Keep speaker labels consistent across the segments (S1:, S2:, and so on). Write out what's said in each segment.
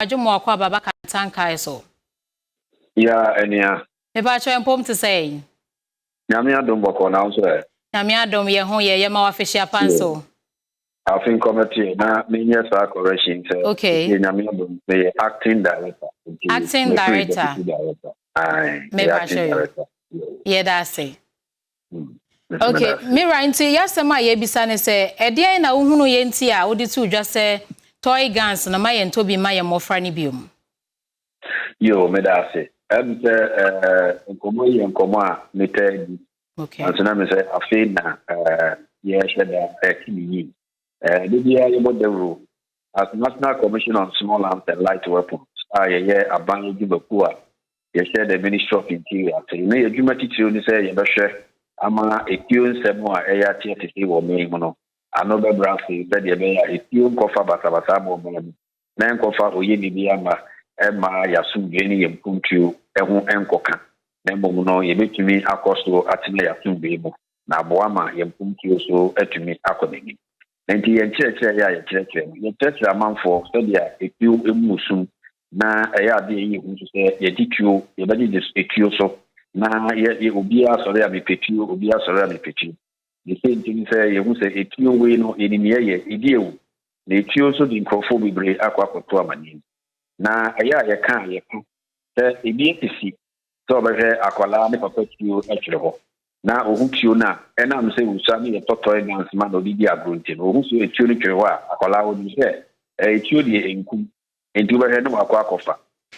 S1: Adwo mo akɔ aba ba Kantankae so.
S2: Ya ɛnea.
S1: Mepakyɛw mpom te sɛn?
S2: Nyame adom bɔkɔɔ na wo nso ɛ?
S1: Nyame adom yɛ ho yɛ yɛma wo afehyia pa nso.
S2: Afe nkɔmɛteɛ na menyɛ saa correction sɛ
S1: okay.
S2: Yɛ Nyame adom meyɛ acting director.
S1: Acting director.
S2: Director. Aye, meyɛ acting director.
S1: Yɛda ase. Okay, Mira, nti yɛasɛm a yɛbisa ne sɛ, ɛdeɛn na wohunu yɛ nti a wode to dwa sɛ toy guns no ma yɛntɔ bi ma yɛn mmɔfra no biom?
S2: Yo, meda ase. Ɛm sɛ nkɔmmɔ yi yɛ nkɔmmɔ a metaa di. Nanso na me sɛ afei na yɛhyɛ da ɛte ne yie. Da biara yɛbɔ dawuro as National Commission on Small Arms and Light Weapons a yɛyɛ aban adwumakuo a yɛhyɛ the Ministry of Interior ase. Na yɛn adwuma titiriw ne sɛ yɛbɛhwɛ ama etuo nsɛm a ɛyɛ ateatete wɔ ɔman yi mu no ano bɛbrɛ ase sɛdeɛ ɛbɛyɛ a etuo nkɔfa basabasa ama ɔman mu na ɛnkɔfa oyɛnni bi amma ɛmma yɛn asomdwoe ne yɛn mpuntuo ho nkɔka, na mmom no yɛbɛtumi akɔ so atena yɛn asomdwoe mu na aboa ma yɛn mpuntuo so atumi akɔ n'anim. Enti yɛn nkyerɛkyerɛ yɛ a yɛkyerɛkyerɛ no, yɛkyerɛkyerɛ amanfoɔ sɛdeɛ etuo mu sum na ɛyɛ adeɛ a ɛyɛ hu nso sɛ yɛgye tuo, yɛbɛgyegye etuo so na yɛ, yɛ obiara sɔre a mepɛ tuo, obiara sɔre a mepɛ tuo. Ne sɛ nti ne sɛ yɛhu sɛ etuo wei no yɛnim yɛyɛ, ɛdi awu, na etuo nso de nkurɔfoɔ bebree akɔ akɔto amaneɛ mu. Na ɛyɛ a yɛka a yɛka sɛ ebi asisi sɛ ɔbɛhwɛ akwadaa ne papa tuo twere hɔ na ɔhu tuo no a, ɛnam sɛ wusua no yɛ tɔtɔe nansema na ɔde di agorɔ nti no, ɔhu sɛ tuo no twere hɔ a, akwadaa ɔnim sɛ ɛyɛ tuo deɛ ɛnkum, nti wobɛhwɛ na wakɔ akɔfa.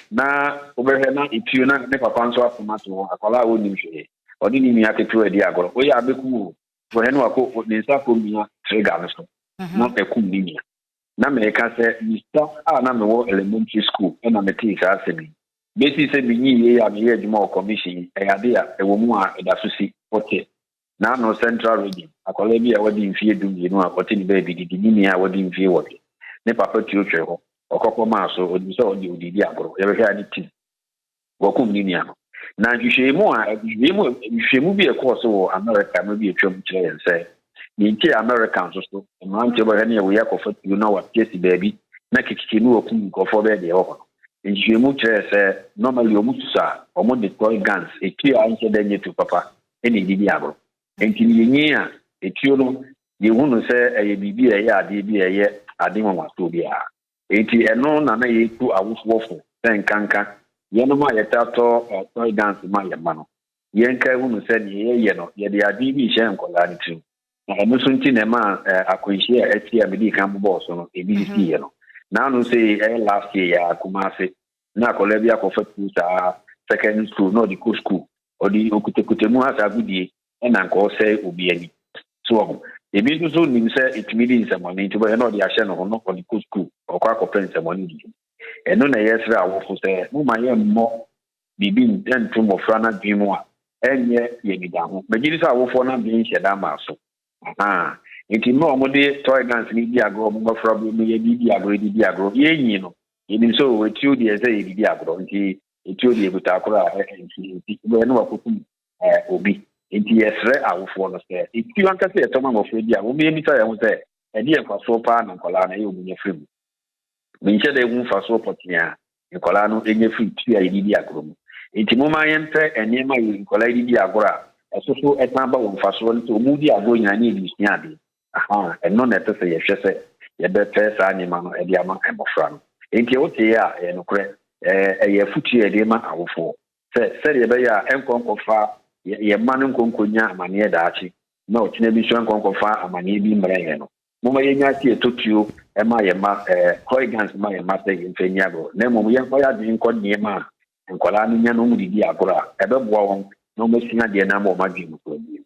S2: Na wobɛhwɛ na etuo na ne papa nso apem ato hɔ, akwadaa a ɔnnim hwee, ɔne ne nua ketewa adi agorɔ, woyɛ a bɛkum o, wobɛhwɛ na wakɔ ne nsa akɔmia trigger no so na akum ne nua. Na meka sɛ misa a na mewɔ elementary school na metee saa asɛm yi. Besi sɛ minyii yei a meyɛ adwuma wɔ commission yi, ɛyɛ ade a ɛwɔ mu a ɛda so si. Wote? N'ano Central Region, akwadaa bi a wadi mfeɛ 12 a ɔte ne baabi didi ne nua a wadi mfeɛ 8. Ne papa tuo twere hɔ. Ɔkɔkɔ maa so, onim sɛ ɔde ɔde redi agorɔ. Yɛbɛhwɛ a ne ti. Wɔkum ne nua no. Na nhwehwɛmu a nhwehwɛmu nhwehwɛmu bi a ɛkɔɔ so wɔ Amerika mmerɛ bi a atwam kyerɛ yɛn sɛ nea nti a Amerika nso so mmeranteɛ bɛhwɛ ne ɛwɔ yi akɔfa tuo na wɔate asi baabi na kekeke ne wɔkum nkurɔfoɔ bɛyɛ deɛ ɛwɔ hɔ no. Nhwehwɛmu kyerɛɛ sɛ normally wɔn susu a wɔn de toy guns, etuo a ɛnhyɛ da nyɛ tuo papa, ɛna ɛde di agorɔ. Nti no yɛnyin a etuo no yɛhu no sɛ ɛyɛ biribi a ɛyɛ adeɛ bi a ɛyɛ ade nwanwasoɔ biara. Enti ɛno na na yɛtu awofoɔ fo sɛ nkanka yɛnom a yɛtaa tɔ toy guns ma yɛn mma no, yɛnkae hunu sɛ deɛ yɛyɛ no, yɛde adwene bi rehyɛ nkwadaa no tirim. Na ɛno nso nti na ɛmaa akwanhyia a asi a medii kan bobɔɔ so no, ebi sisiiɛ no. Naano sei, ɛyɛ last year yi ara, Kumasi, na akwadaa bi akɔfa tuo saa secondary school na ɔde kɔ school, ɔde okutakuta mu ha saa agodie na anka ɔresɛe obi ani. So wahu? Ebi nso so nim sɛ etumi di nsɛmmɔne nti wobɛhwɛ na ɔde ahyɛ ne ho na ɔde kɔ sukuu, ɔkɔ akɔpɛ nsɛmmɔne di. Ɛno na yɛsrɛ awofo sɛ momma yɛmmɔ biribi nto mmofra no adwene mu a ɛnyɛ yɛn anidaho. Megye di sɛ awofoɔ no adwene nhyɛ da mmaa so. Ahaa. Nti mmerɛ a wɔde toy guns no di agorɔ, wɔn mmɔfra berɛ mu yɛde di agorɔ, yɛde di agorɔ, yɛnyi no, yɛnim sɛ o, etuo deɛ ɛsɛ yɛde di agorɔ, nti etuo deɛ ɛkuta akoro a nti nti wobɛhwɛ na wakɔkum obi. Nti yɛsrɛ awofoɔ no sɛ, etuo ankasa yɛtɔ ma mmɔfra bi a, wɔn yɛmmisa yɛn ho sɛ, ɛdeɛn mfasoɔ paa na nkwadaa no ɛyɛ wɔn nya firi mu? Menhyɛ da nhu mfasoɔ pɔtee a nkwadaa no nya firi tuo a yɛde di agorɔ mu. Nti momma yɛmpɛ nneɛma a nkwadaa yi de di agorɔ a ɛso so ɛsan ba wɔn mfasoɔ no sɛ wɔn di agorɔ nyinaa ne yɛde sua adeɛ. Aha, ɛno na ɛsɛ sɛ yɛhwɛ sɛ yɛbɛpɛ saa nneɛma no de ama mmɔfra no. Nti woteeɛ a, ɛyɛ nokorɛ. Ɛyɛ afotuo a yɛde ma awofoɔ sɛ sɛdeɛ ɛbɛyɛ a ɛnkɔ nkɔfa yɛn mma no nkɔ nkɔnya amaneɛ daakye na ɔkyena bi nso ɛnkɔ nkɔfa amaneɛ bi mmrɛ yɛn no. Momma yɛnnya ase yɛtɔ tuo ma yɛn mma, toy guns ma yɛn mma sɛ yɛmfa nni agorɔ, na mmom yɛmfa yɛn adwene nkɔ nneɛma a nkwadaa no nya na wɔde di agorɔ a ɛbɛboa wɔn na wɔasua adeɛ na ama wɔn adwene mu so abue.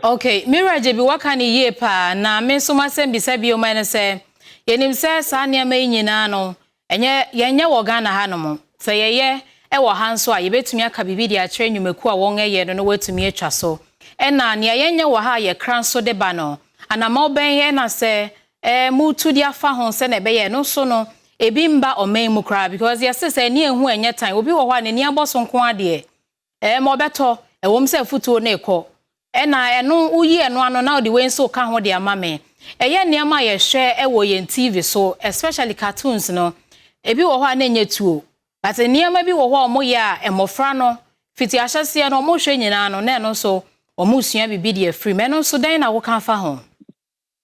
S1: Ok, me wura Gyebi waka no yie paa, na me nso m'asɛm bisa bio ma ne sɛ, yɛnim sɛ saa nneɛma yi nyinaa no, ɛnyɛ, yɛnyɛ wɔ Ghana ha nom, sɛ yɛyɛ wɔ ha nso a, yɛbɛtumi aka biribi de akyerɛ nnwumakuo a wɔn ɛyɛ no na wɔatumi atwa so. Ɛna nea yɛnyɛ wɔ ha a yɛkra nso de ba no, anamɔn bɛn na sɛ ɛɛ moretu de afa ho sɛnea ɛbɛyɛ ɛno nso no, ebi mba ɔman mu koraa, because yɛse sɛ ani anhu a ɛnyɛ tan, obi wɔ hɔ a n'ani abɔ so nko ara deɛ, Ɛɛ, ma ɔbɛtɔ. Ɛwom sɛ afutuo no rekɔ. Ɛna ɛno, woyi ɛno ano na wode wei nso reka ho de ama me. Ɛyɛ nneɛma a yɛhwɛ wɔ yɛn TV so, especially cartoons no. Ebi wɔ hɔ a na ɛnyɛ tuo, but nneɛma bi wɔ hɔ a wɔyɛ a mmɔfra no fiti ahyɛseɛ no wɔhwɛ nyinaa no, na ɛno nso wɔresua biribi de afiri mu. Ɛno nso dɛn na woka fa ho?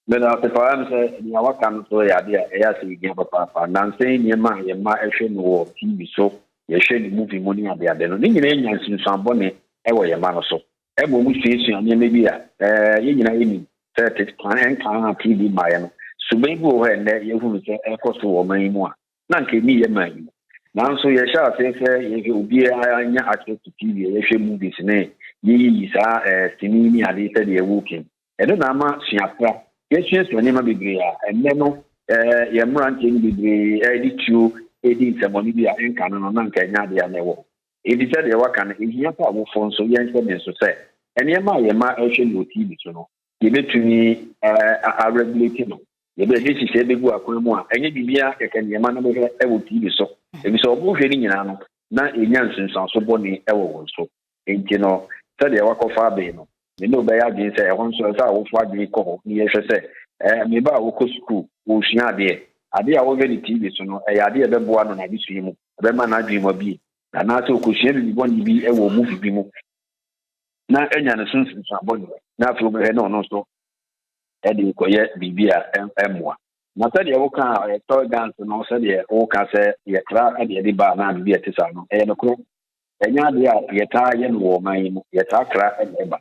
S2: Meda ase paa. Sɛ nea waka no so yɛ ade a ɛyɛ asɛ yɛhia papaapa. Nansa yi nneɛma a yɛn mma ɛhwɛ no wɔ TV so, yɛhwɛ ne movie mu ne adeade no, ne nyinaa nya nsunsuanbɔne ɛwɔ yɛn mma no so. Ɛma ɔmu suasua nneɛma bi a yɛn nyinaa yɛnim sɛ tete kwan ɛnkan a TV mmaeɛ no, suban bi wɔ hɔ a ɛnnɛ yɛhunu sɛ ɛkɔ so wɔ ɔman yi mu a na nka ɛni yɛ man yi mu. Nanso yɛhyɛ aseɛ sɛ yɛhwɛ, obiara nya access to TV a yɛhwɛ movies ne yɛyiyi saa sini ne ade sɛdeɛ ɛwɔ kim. Ɛno na ama suapra yɛsuasua nneɛma bebree a ɛnnɛ no yɛn mmeranteɛ no bebree ɛde tuo ɛdi nsɛmmɔne bi a ɛnka no na nka ɛnyɛ adeɛ a na ɛwɔ hɔ. Ɛdi sɛ deɛ waka no, ɛhia sɛ awofoɔ nso yɛnhyɛ ne nso sɛ nneɛma a yɛn mma ɛhwɛ no wɔ TV so no, yɛbɛtumi aregulate no. Yɛbɛde hyehyɛ bɛgu akwan mu a ɛnyɛ biribiara kɛkɛ nneɛma no bɛhwɛ ɛwɔ TV so, ebi sɛ ɔmo hwɛ no nyinaa no na ɛnya nsunsuanso bɔne ɛwɔ wɔn so. Nti no, sɛdeɛ wakɔfa abɛn no, me ne wobɛyɛ adwene sɛ ɛhɔ nso ɛsɛ awofo adwene kɔ hɔ ne yɛhwɛ sɛ meba a wɔkɔ sukuu wɔresua adeɛ, adeɛ a wɔhwɛ ne TV so no, ɛyɛ adeɛ a ɛbɛboa no n'adesua mu, ɛbɛma n'adwene mu abie, anaasɛ ɔkɔsua biribi bɔne bi ɛwɔ movie bi mu na ɛnya ne so nsunsuan bɔne, na afei wobɛhwɛ na ɔno nso ɛde kɔyɛ biribi a ɛmmoa. Na sɛdeɛ woka a ɛyɛ toy guns no, sɛdeɛ woka sɛ yɛkra ɛde ɛde ba anaa biribi a ɛte saa no, ɛyɛ nokorɛ. Ɛnyɛ adeɛ a yɛtaa yɛ no wɔ ɔman yi mu. Yɛtaa kra ɛna ɛba.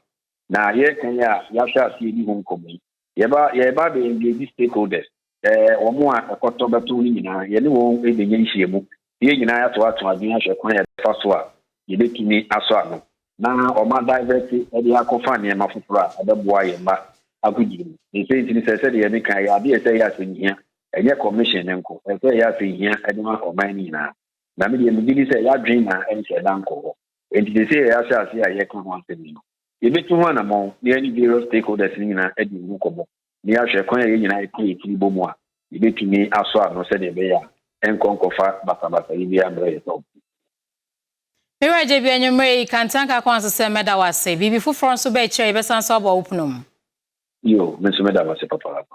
S2: Na yɛka yi a yɛahyɛ aseɛ di ho nkɔmmɔ yi, yɛba bɛ engage stakeholders, wɔn a ɛkɔtɔ bɛto no nyinaa, yɛne wɔn bɛnya nhyiamu. Yɛn nyinaa yɛatoato adwene ahwɛ kwan yɛbɛfa so a yɛbɛtumi asɔ ano na ɔma divert ɛde akɔfa nneɛma foforɔ a ɛbɛboa yɛn mma agodie mu. Ne sɛ nti sɛ sɛdeɛ yɛde kan yɛ adeɛ sɛ ɛyɛ asɛnhia, ɛnyɛ commission ne nko, ɛsɛ ɛyɛ asɛnhia ɛde ma ɔman no nyinaa. Na me deɛ, megye di sɛ yɛadwene na ɛnhyɛ da nkɔ hɔ. Enti sɛ sɛ yɛahyɛ ase a yɛka ho asɛm yi no, yɛbɛtu ho anammɔn na yɛne various stakeholders no nyinaa adi ho nkɔmmɔ na yɛahwɛ kwan a yɛn nyinaa yɛka yɛ tiri bɔ mu a yɛbɛtumi asɔ ano sɛdeɛ ɛbɛyɛ a ɛnkɔ nkɔfa basabasa yi biara mmerɛ yɛ sɛ.
S1: Mewura Gyebi, anwummerɛ yi kantanka kwan so sɛ mɛda wo ase. Biribi foforɔ nso bɛɛkyerɛ, yɛbɛsan so abɔ wo pono mu.
S2: Yo, me nso mɛda wo ase papaapa.